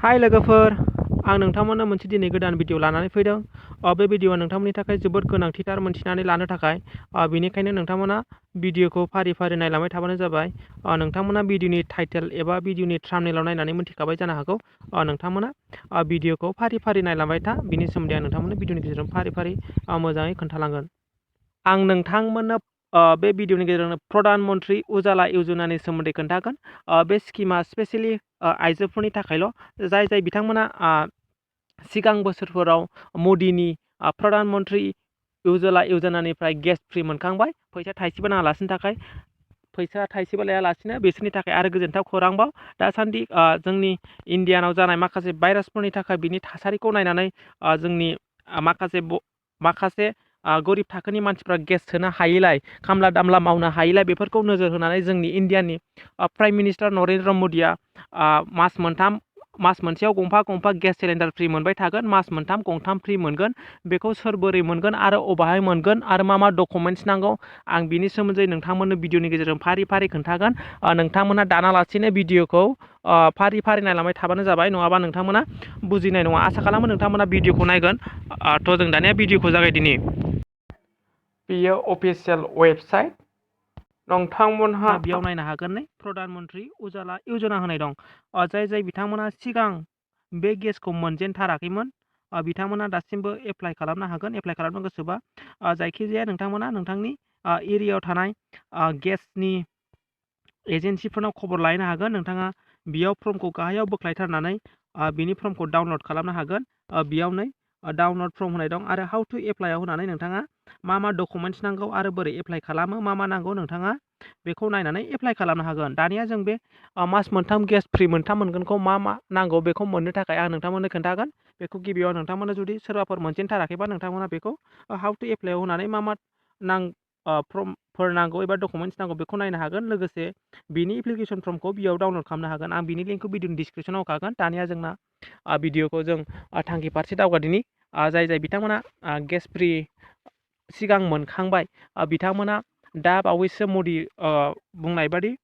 हाय लोगोफोर, आं नोंथांमोननो मोनसे दिनै गोदान भिडिअ लानानै फैदों। बे भिडिअआ नोंथांमोननि थाखाय जोबोद गोनांथिथार मोनथिनानै लानो थाखाय। बेनिखायनो नोंथांमोना भिडिअखौ फारि फारि नायलांबाय थाबानो जाबाय। नोंथांमोना भिडिअनि टाइटेल एबा भिडिअनि थाम्बनेइलाव नायनानै मोनथिखाबाय जानो हागौ। नोंथांमोना भिडिअखौ फारि फारि नायलांबाय था। बिनि सोमोन्दै आं नोंथांमोननो भिडिअनि गेजेरजों फारि फारि मोजाङै खोन्थालांगोन। आं नोंथांमोननो बे भिडिअनि गेजेरजों प्रधान मन्त्रि उजाला यजनानि सोमोन्दै खोन्थागोन। बे स्किमा स्पेसियेलि आइजोफोरनि थाखायल', जाय बिथांमोना सिगां बोसोरफोराव मदिनि प्रधान मन्त्रि उज्जवला यजनानिफ्राय गेस फ्रि मोनखांबाय, फैसा थाइसेबो नाङालासिनो थाखाय फैसा थाइसेबो लायालासिनो। बिसोरनि थाखाय आरो गोजोनथाव खौरांबाव, दासान्दि जोंनि इण्डियानाव जानाय माखासे भाइरासफोरनि थाखाय बिनि थासारिखौ नायनानै जोंनि माखासे गरिब थाखोनि मानसिफ्रा गेस सोनो हायैलाय, खामला दामला मावनो हायैलाय, बेफोरखौ नोजोर होनानै जोंनि इण्डियानि प्राइम मिनिस्टार नरेन्द्र मदिया मास मोनसेयाव गंफा गेस सिलिन्डार फ्रि मोनबाय थागोन। मास मोनथाम गंथाम फ्रि मोनगोन। बेखौ सोर बोरै मोनगोन आरो अबाहाय मोनगोन आरो मा डकुमेन्ट्स नांगौ, आं बिनि सोमोन्दै नोंथांमोननो भिडिअनि गेजेरजों फारि फारि खोन्थागोन। नोंथांमोना दानालासिनो भिडिअखौ फारि फारि नायलांबाय थाबानो जाबाय, नङाबा नोंथांमोना बुजिनाय नङा। आसा खालामो नोंथांमोना भिडिअखौ नायगोन। थ' जों दानिया भिडिअखौ जागायदिनि। बेयो अफिसियेल वेबसाइट। नोंथांमोनहा बेयाव नायनो हागोन प्रधान मन्त्रि उज्जवला यजना होनाय दं। जाय बिथांमोना सिगां बे गेसखौ मोनजेनथाराखैमोन, बिथांमोना दासिमबो एप्लाइ खालामनो हागोन। एप्लाइ खालामनो गोसोबा जायखिजाया नोंथांमोना नोंथांनि एरियायाव थानाय गेसनि एजेन्सिफोरनाव खबर लायनो हागोन। नोंथाङा बेयाव फर्मखौ गाहायाव बोख्लायथारनानै बिनि फर्मखौ डाउनलड खालामनो हागोन। बेयावनो डाउनलड फर्म होनाय दं आरो हाउ टु एप्लाइआव होनानै नोंथाङा मा डकुमेन्ट्स नांगौ आरो बोरै एप्लाइ खालामो, मा नांगौ, नोंथाङा बेखौ नायनानै एप्लाइ खालामनो हागोन। दानिया जों बे मास मोनथाम गेस फ्रि मोनथाम मोनगोनखौ मा नांगौ बेखौ मोननो थाखाय आं नोंथांमोननो खोन्थागोन। बेखौ गिबियाव नोंथांमोना जुदि सोरबाफोर मोनजेनथाराखैबा, नोंथांमोना बेखौ हाउ टु एप्लाइआव होनानै मा फर्मफोर नांगौ एबा डकुमेन्ट्स नांगौ बेखौ नायनो हागोन। लोगोसे बिनि एप्लिकेसन फर्मखौ बेयाव डाउनलड खालामनो हागोन। आं बिनि लिंकखौ भिडिअनि डिसक्रिपसनाव होखागोन। दानिया जोंना भिडिअखौ जों थांखि फारसे दावगादिनि। जाय बिथांमोना गेस फ्रि सिगां मोनखांबाय, बिथांमोना दा बावैसो मदि बुंनाय बादि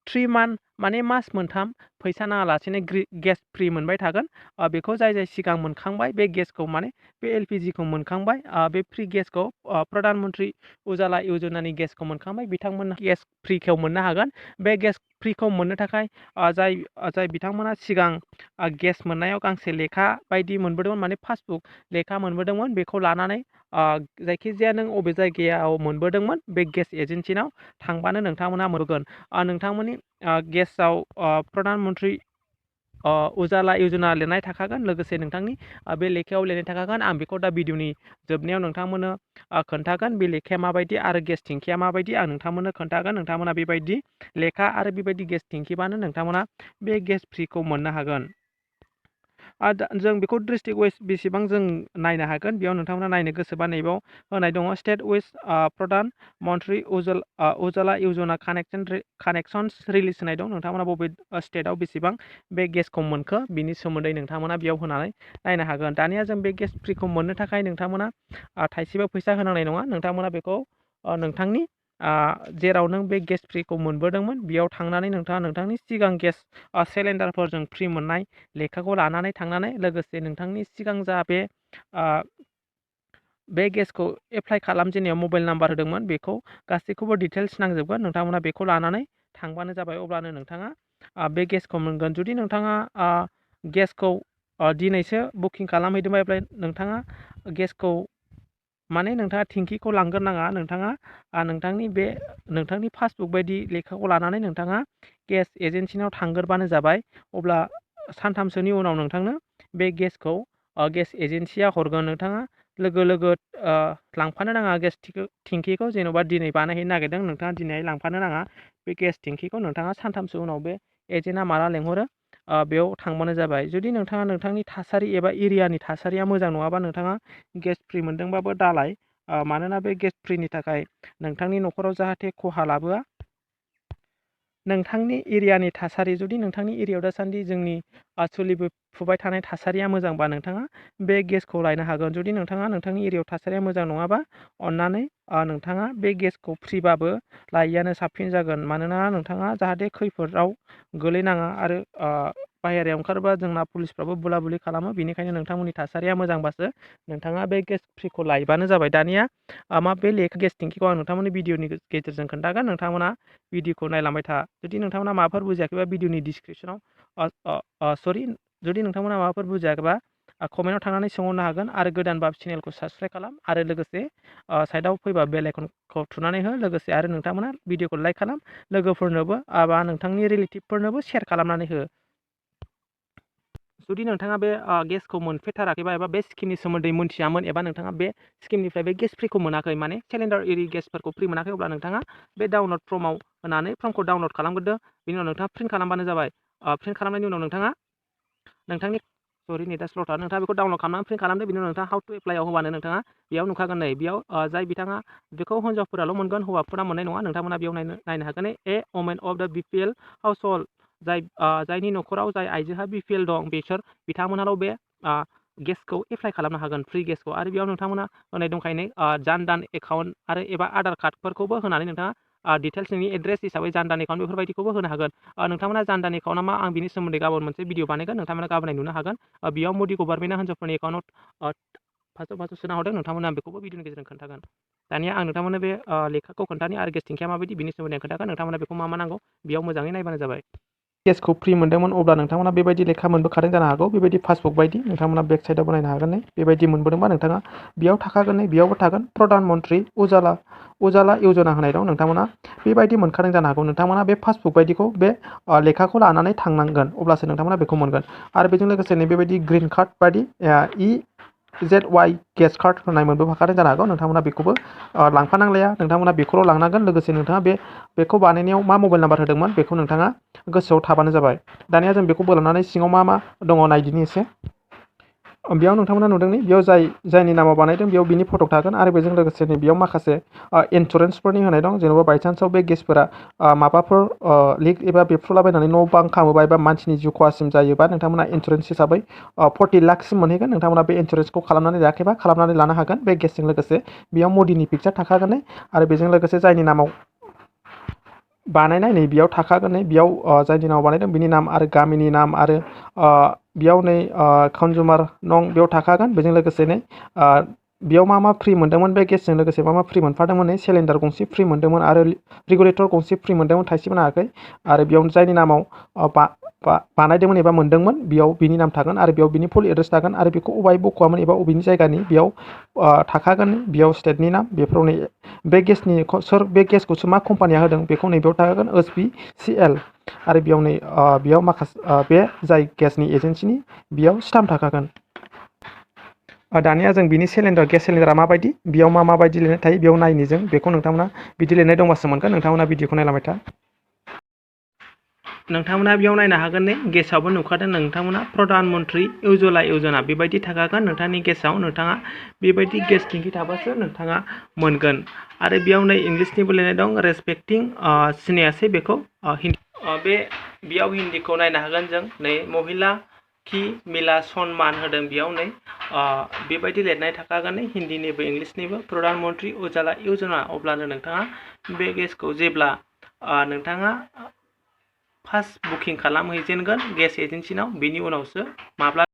3 मान्थ माने मास मोनथाम फैसा नाङालासेनो गेस फ्रि मोनबाय थागोन। बेखौ जाय सिगां मोनखांबाय बे गेसखौ, माने बे LPGखौ मोनखांबाय, बे फ्रि गेसखौ प्रधान मन्त्रि उज्जवला यजनानि गेसखौ मोनखांबाय, बिथांमोना गेस फ्रिखौ मोननो हागोन। बे गेस फ्रिखौ मोननो थाखाय जाय बिथांमोना सिगां गेस मोननायाव गांसे लेखा बायदि मोनबोदोंमोन, माने पासबुक लेखा मोनबोदोंमोन, बेखौ लानानै जायखिजाया नों अबे जायगायाव मोनबोदोंमोन बे गेस एजेन्सिनाव थांबानो नोंथांमोना मोनगोन। नोंथांमोननि गेसाव प्रधान मन्त्रि उज्जवला यजना लिरनाय थाखागोन। लोगोसे नोंथांनि बे लेखायाव लिरनाय थाखागोन। आं बेखौ दा भिडिअनि जोबनायाव नोंथांमोननो खोन्थागोन। बे लेखाया माबायदि आरो गेस टेंकिया माबायदि आं नोंथांमोननो खोन्थागोन। नोंथांमोना बेबायदि लेखा आरो बेबायदि गेस टेंकिबानो नोंथांमोना बे गेस फ्रिखौ मोननो हागोन। जों बेखौ डिस्ट्रिक्ट वाइज बेसेबां जों नायनो हागोन। बेयाव नोंथांमोना नायनो गोसोबा नैबाव होनाय दङ स्टेट वाइज प्रधान मन्त्रि उज्जवला यजना कानेक्शन्स रिलिज होनाय दं। नोंथांमोना बबे स्टेटआव बेसेबां बे गेसखौ मोनखो बिनि सोमोन्दै नोंथांमोना बेयाव होनानै नायनो हागोन। दानिया जों बे गेस फ्रिखौ मोननो थाखाय नोंथांमोना थाइसेबो फैसा होनांनाय नङा। नोंथांमोना बेखौ नोंथांनि जेराव नों बे गेस फ्रिखौ मोनबोदोंमोन बेयाव थांनानै नोंथाङा नोंथांनि सिगां गेस सिलिन्डारफोरजों फ्रि मोननाय लेखाखौ लानानै थांनानै, लोगोसे नोंथांनि सिगां जा बे गेसखौ एप्लाइ खालामजेननायाव मबाइल नाम्बार होदोंमोन, बेखौ गासैखौबो डिटेल्स नांजोबगोन। नोंथांमोना बेखौ लानानै थांबानो जाबाय। अब्लानो नोंथाङा बे गेसखौ मोनगोन। जुदि नोंथाङा गेसखौ दिनैसो बुकिं खालामहैदोंबा, नोंथाङा गेसखौ, माने नोंथाङा टेंकिखौ लांग्रोनाङा। नोंथाङा नोंथांनि पासबुक बायदि लेखाखौ लानानै नोंथाङा गेस एजेन्सिनाव थांग्रोबानो जाबाय। अब्ला सानथामसोनि उनाव नोंथांनो बे गेसखौ गेस एजेन्सिया हरगोन। नोंथाङा लोगो लांफानो नाङा गेस टेंकिखौ। जेन'बा दिनै बानायहैनो नागिरदों, नोंथाङा दिनै लांफानो नाङा बे गेस टेंकिखौ। नोंथाङा सानथामसो उनाव बे एजेन्टआ माला लेंहरो बेयाव थांबानो जाबाय। जुदि नोंथाङा नोंथांनि थासारि एबा एरियानि थासारिया मोजां नङाबा, नोंथाङा गेस फ्रि मोनदोंबाबो दालाय। मानोना बे गेस फ्रिनि थाखाय नोंथांनि न'खराव जाहाथे खहा लाबोआ। नोंथांनि एरियानि थासारि, जुदि नोंथांनि एरियायाव दासान्दि जोंनि सोलिफुबाय थानाय थासारिया मोजांबा, नोंथाङा बे गेसखौ लायनो हागोन। जुदि नोंथांनि एरियायाव थासारिया मोजां नङाबा, अन्नानै नोंथाङा बे गेसखौ फ्रिबाबो लायैआनो साबसिन जागोन। मानोना नोंथाङा जाहाथे खैफोदाव गोलैनाङा आरो बाहेरायाव ओंखारबा जोंना पुलिसफ्राबो बुला बुलि खालामो। बेनिखायनो नोंथांमोननि थासारिया मोजांबासो नोंथाङा बे गेस फ्रिखौ लायबानो जाबाय। दानिया बे गेस टेंकिखौ आं नोंथांमोननि भिडिअनि गेजेरजों खोन्थागोन। नोंथांमोना भिडिअखौ नायलांबाय था। जुदि नोंथांमोना माबाफोर बुजियाखैबा भिडिअनि डिसक्रिपसनाव जुदि नोंथांमोना माबाफोर बुजियाखैबा कमेन्टआव थांनानै सोंहरनो हागोन। आरो गोदानबा चेनेलखौ साबस्क्राइब खालाम आरो लोगोसे साइडआव फैबा बेल आइकनखौ थुनानै हो। लोगोसे आरो नोंथांमोना भिडिअखौ लाइक खालाम, लोगोफोरनोबो बा नोंथांनि रिलेटिभफोरनोबो शेयार खालामनानै हो। जुदि नोंथाङा बे गेसखौ मोनफेरथाराखैबा एबा बे स्किमनि सोमोन्दै मोनथियामोन एबा नोंथाङा बे स्किमनिफ्राय बे गेस फ्रिखौ मोनाखै, माने सिलिन्डार एरि गेसफोरखौ फ्रि मोनाखै, अब्ला नोंथाङा बे डाउनलड फर्माव होनानै फर्मखौ डाउनलड खालामग्रोदो। बिनि उनाव नोंथाङा प्रिन्ट खालामबानो जाबाय। प्रिन्ट खालामनायनि उनाव नोंथाङा नोंथांनि नेटआ स्ल'थार, नोंथाङा बेखौ डाउनलड खालामनानै प्रिन्ट खालामदो। बिनि उनाव नोंथाङा हाउ टु एप्लाइआव होबानो नोंथाङा बेयाव नुखागोन। नै बेयाव जाय बिथाङा बेखौ हिन्जावफोराल' मोनगोन, हौवाफोरा मोननाय नङा। नोंथांमोना बेयाव नायनो हागोन ए वमेन अफ द BPL हाउस हल्ड, जायनि न'खराव जाय आइजोहा BPL दं बिथांमोनाल' बे गेसखौ एप्लाइ खालामनो हागोन, फ्रि गेसखौ। आरो बेयाव नोंथांमोना होनाय दंखायो जानदान एकाउन्ट आरो एबा आधार कार्डफोरखौबो होनानै नोंथाङा डिटेल्स नोंनि एड्रेस हिसाबै जानदान एकाउन्ट बेफोरबायदिखौबो होनो हागोन। नोंथांमोना जानदान एकाउन्टआ मा, आं बिनि सोमोन्दै गाबोन मोनसे भिडिअ बानायगोन, नोंथांमोना गाबोन नुनो हागोन। बेयाव मदि गभर्नमेन्टआ हिन्जावफोरनि एकाउन्टआव फार्स्टआव सोना हरदों, नोंथांमोना बेखौबो भिडिअनि गेजेरजों खोन्थागोन। दानिया आं नोंथांमोननो बे लेखाखौ खोन्थानि आरो गेस टेंकिया माबायदि बिनि सोमोन्दै आं खोन्थागोन। नोंथांमोना बेखौ मा नांगौ बेयाव मोजाङै नायबानो जाबाय। गेसखौ फ्रि मोन्दोंमोन अब्ला नोंथांमोना बेबायदि लेखा मोनबोखादों जानो हागौ, बेबायदि पासबुक बायदि नोंथांमोना बेक साइडआव नायनो हागोन। बेबायदि मोनबोदोंबा नोंथाङा बेयाव थाखागोन। बेयावबो थागोन प्रधान मन्त्रि उजाला यजना होनाय दं, नोंथांमोना बेबायदि मोनखादों जानो हागौ। नोंथांमोना बे पासबुक बायदिखौ बे लेखाखौ लानानै थांनांगोन, अब्लासो नोंथांमोना बेखौ मोनगोन। आरो बेजों लोगोसे बेबायदि ग्रिन कार्ड बायदि EZY गेस कार्ड होनाय मोनबोफाखादों जानो हागौ। नोंथांमोना बेखौबो लांफानांलाया, नोंथांमोना बेखौल' लांनांगोन। लोगोसे नोंथाङा बेखौ बानायनायाव मा मबाइल नाम्बार होदोंमोन बेखौ नोंथाङा गोसोआव थाबानो जाबाय। दानिया जों बेखौ बोलांनानै सिङाव मा दङ नायदिनि एसे। बेयाव नोंथांमोना नुदों बेयाव जायनि नामाव बानायदों बेयाव बिनि फट' थागोन। आरो बेजों लोगोसे बेयाव माखासे इन्सुरेन्सफोरनि होनाय दं। जेनेबा बायचान्सआव बे गेसफोरा माबाफोर लिक एबा बेफ्रुलाबायनानै न' बां खामोबा एबा मानसिनि जिउ खहासिम जायोबा नोंथांमोना इन्सुरेन्स हिसाबै 40 लाखसिम मोनहैगोन। नोंथांमोना बे इन्सुरेन्सखौ खालामनानै लायाखैबा खालामनानै लानो हागोन। बे गेसजों लोगोसे बेयाव मदिनि पिकचार थाखागोन। आरो बेजों लोगोसे जायनि नामाव बानायनाय बेयाव थाखागोन। बेयाव जायनि नामाव बानायदों बिनि नाम आरो गामिनि नाम आरो बेयाव कनजुमार नं बेयाव थाखागोन। बेजों लोगोसे बेयाव मा फ्रि मोन्दोंमोन, बे गेसजों लोगोसे मा फ्रि मोनफादोंमोन। सिलिन्डार गंसे फ्रि मोन्दोंमोन आरो रेगुलेटर गंसे फ्रि मोन्दोंमोन, थाइसेबो नाङाखै। आरो बेयाव जायनि नामाव बानायदोंमोन एबा मोन्दोंमोन बेयाव बिनि नाम थागोन आरो बेयाव बिनि फुल एड्रेस थागोन। आरो बेखौ अबाय बख'आमोन एबा अबेनि जायगानि बेयाव थाखागोन। बेयाव स्टेटनि नाम बेफोराव बे गेसखौसो मा कम्पानिया होदों बेखौ नैबेयाव थाखागोन HPCL। आरो बेयाव माखासे बे जाय गेसनि एजेन्सिनि बेयाव स्टाम्प थाखागोन। दानिया जों बिनि गेस सिलिन्डारा माबायदि, बेयाव माबायदि लिरनाय थायो बेयाव नायनि जों बेखौ। नोंथांमोना बिदि लिरनाय दंबासो मोनगोन। नोंथांमोना भिडिअखौ नायलांबाय था। नोंथांमोना बेयाव नायनो हागोन। गेसावबो नुखादों नोंथांमोना प्रधान मन्त्रि उज्जवला यजना बेबायदि थाखागोन नोंथांनि गेसाव। नोंथाङा बेबायदि गेस टेंकि थाबासो नोंथाङा मोनगोन। आरो बेयाव इंलिसनिबो लिरनाय दं रेसपेक्टिं सिनायासै बेखौ बेयाव हिन्दीखौ नायनो हागोन जों। महिला कि मिला सन्मान होदों बेयाव बेबायदि लिरनाय थाखागोन हिन्दीनिबो इंलिसनिबो प्रधान मन्त्रि उज्जवला यजना। अब्लानो नोंथाङा बे गेसखौ जेब्ला नोंथाङा फार्स्ट बुकिं खालामहैजेनगोन गेस एजेन्सिनाव, बेनि उनावसो माब्ला